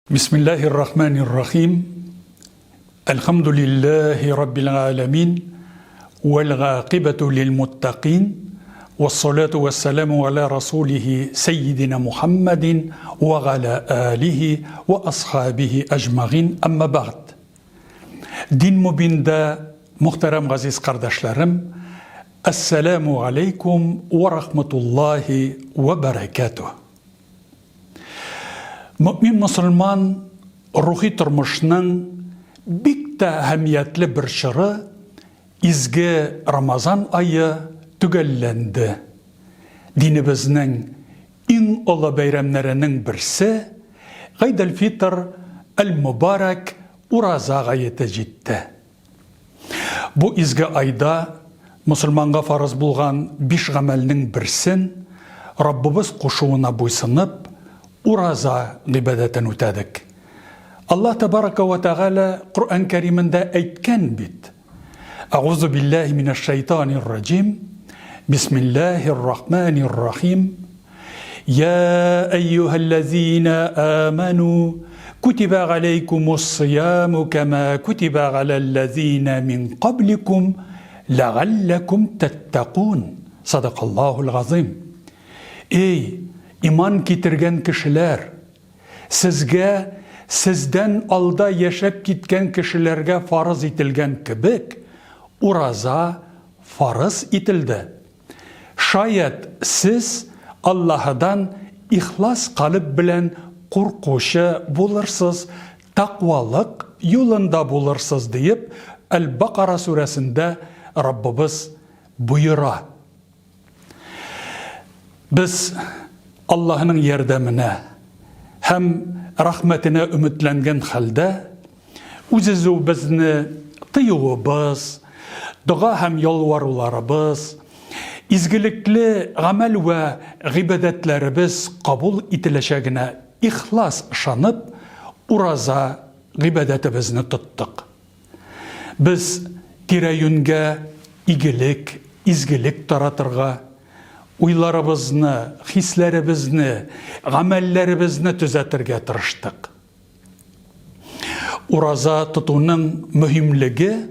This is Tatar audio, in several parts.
Бисмиллаһир рахманир рахим. Әлхәмдүлилләһи раббил галәмин. Вәл гакибату лил муттакин. Вассалату вассаламу аля расулихи сәййидина Мухаммадин ва галя алихи ва асхабихи әҗмәгин. Әмма бәгъд. Дин мубинда мөхтәрәм газиз кардәшләрем, Әссәламу алейкум ва рахматуллахи ва бәрәкәтүһ. Мөэмин мосылман рухи тормышның бик тә әһәмиятле бер чоры, изге Рамазан ае төгәлләнде. Динебезнең иң олы бәйрәмнәренең берсе, Гайдел-Фитр әл-Мөбарәк Ураза гаете җитте. Бу изге айда мосылманга фарыз булган биш гамәлнең берсен, Раббыбыз кушуына буйсынып, ураза гыйбадәтен үтәдек. Аллаһ Тәбарака вә Тәгалә Коръән Кәримендә әйткән бит, Әгузу биллаһи минәш шайтанир раҗим, Бисмиллаһир рахманир рахим, Йә әйюһәлләзина аману, кутибә галәйкумус сияму кәмә кутибә галәлләзина мин кабликум, ләгалләкум тәттәкун. Садакаллаһул газыйм. Эй, иман китергән кешеләр! Сезгә сездән алда яшәп киткән кешеләргә фарыз ителгән кебек, ураза фарыз ителде. Шаять, сез Аллаһыдан ихлас калеб белән куркучы булырсыз, тәкъвалык юлында булырсыз, диеп Әл-Бакара сүрәсендә Раббыбыз боера. Без Аллаһының ярдәменә һәм рәхмәтенә өметләнгән хәлдә, Үз-үзебезне тыюыбыз, дога һәм ялваруларыбыз, изгелекле гамәл вә гыйбадәтләребез кабул ителәчәгенә ихлас ышанып, ураза гыйбадәтебезне тоттык. Без тирә-юньгә игелек, изгелек таратырга, уйларыбызны, хисләребезне, гамәлләребезне төзәтергә тырыштык. Ураза тотуның мөһимлеге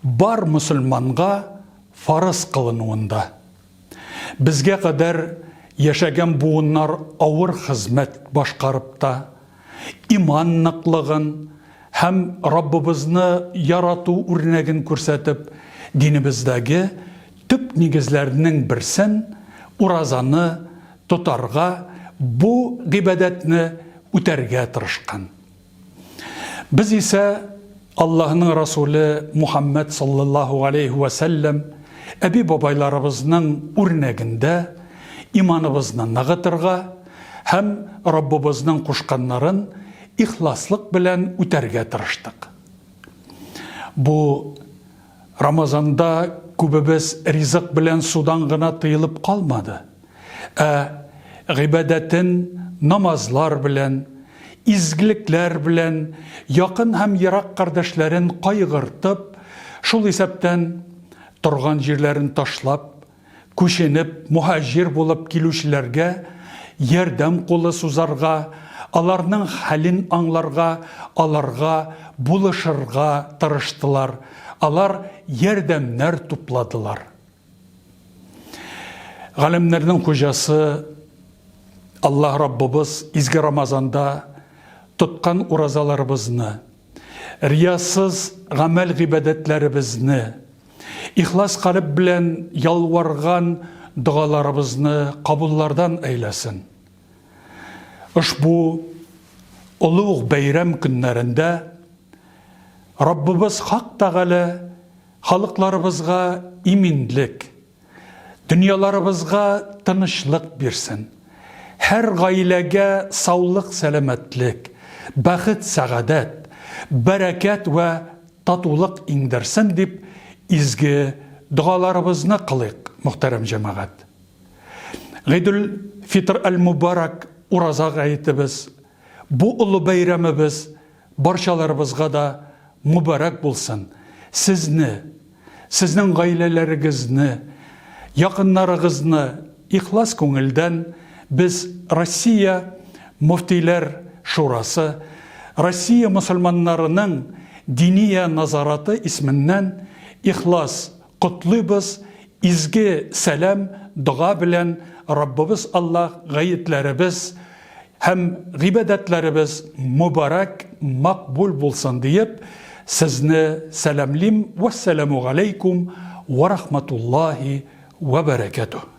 бар мөселманга фарыз кылынуында. Безгә кадәр яшәгән буыннар авыр хезмәт башкарып та, иман ныклыгын һәм Раббыбызны ярату үрнәген күрсәтеп, динебездәге төп нигезләрнең берсен, уразаны тотарга, бу гыйбадәтне үтәргә тырышкан. Без исә Аллаһының Расуле Мухаммәд саллаллаһу галәйһи вә сәлләм әби-бабайларыбызның үрнәгендә иманыбызны ныгытырга һәм Раббыбызның кушканнарын ихласлык белән үтәргә тырыштык. Бу Рамазанда күбебез ризык белән судан гына тыелып калмады, ә гыйбадәтен намазлар белән, изгелекләр белән, якын һәм ерак кардәшләрен кайгыртып, шул исәптән торган җирләрен ташлап, күченеп, мөһаҗир булып килүчеләргә ярдәм кулы сузарга, аларның хәлен аңларга, аларга булышырга тырыштылар, алар ярдәмнәр тупладылар. Галәмнәрнең хуҗасы Аллаһ Раббыбыз изге Рамазанда тоткан уразаларыбызны, риясыз гамәл-гыйбадәтләребезне, Ихлас калеб белән ялварган догаларыбызны кабуллардан әйләсен. Ошбу олуг бәйрәм көннәрендә Раббыбыз Хак Тәгалә халыкларыбызга иминлек, дөньяларыбызга тынычлык бирсен. Һәр гаиләгә саулык-сәламәтлек, бәхет-сәгадәт, бәрәкәт вә татулык иңдерсен дип изге догаларыбызны кылыйк, мөхтәрәм җәмәгать. Гыйдүл Фитр әл-Мубарак ураза гаетебез, бу олы бәйрәмебез барчаларыбызга да мөбарәк булсын. Сезне, сезнең гаиләләрегезне, якыннарыгызны ихлас күңелдән без Россия Мөфтиләр Шурасы, Россия мосылманнарының Диния назараты исменнән ихлас котлыйбыз, изге сәлам, дога белән Раббыбыз Аллаһ гаетләребез һәм гыйбадәтләребез мөбарәк, макбул булсын диеп, сезне сәламлим. Вәссәламү галәйкүм вә рахматуллаһи вә бәрәкәтүһ.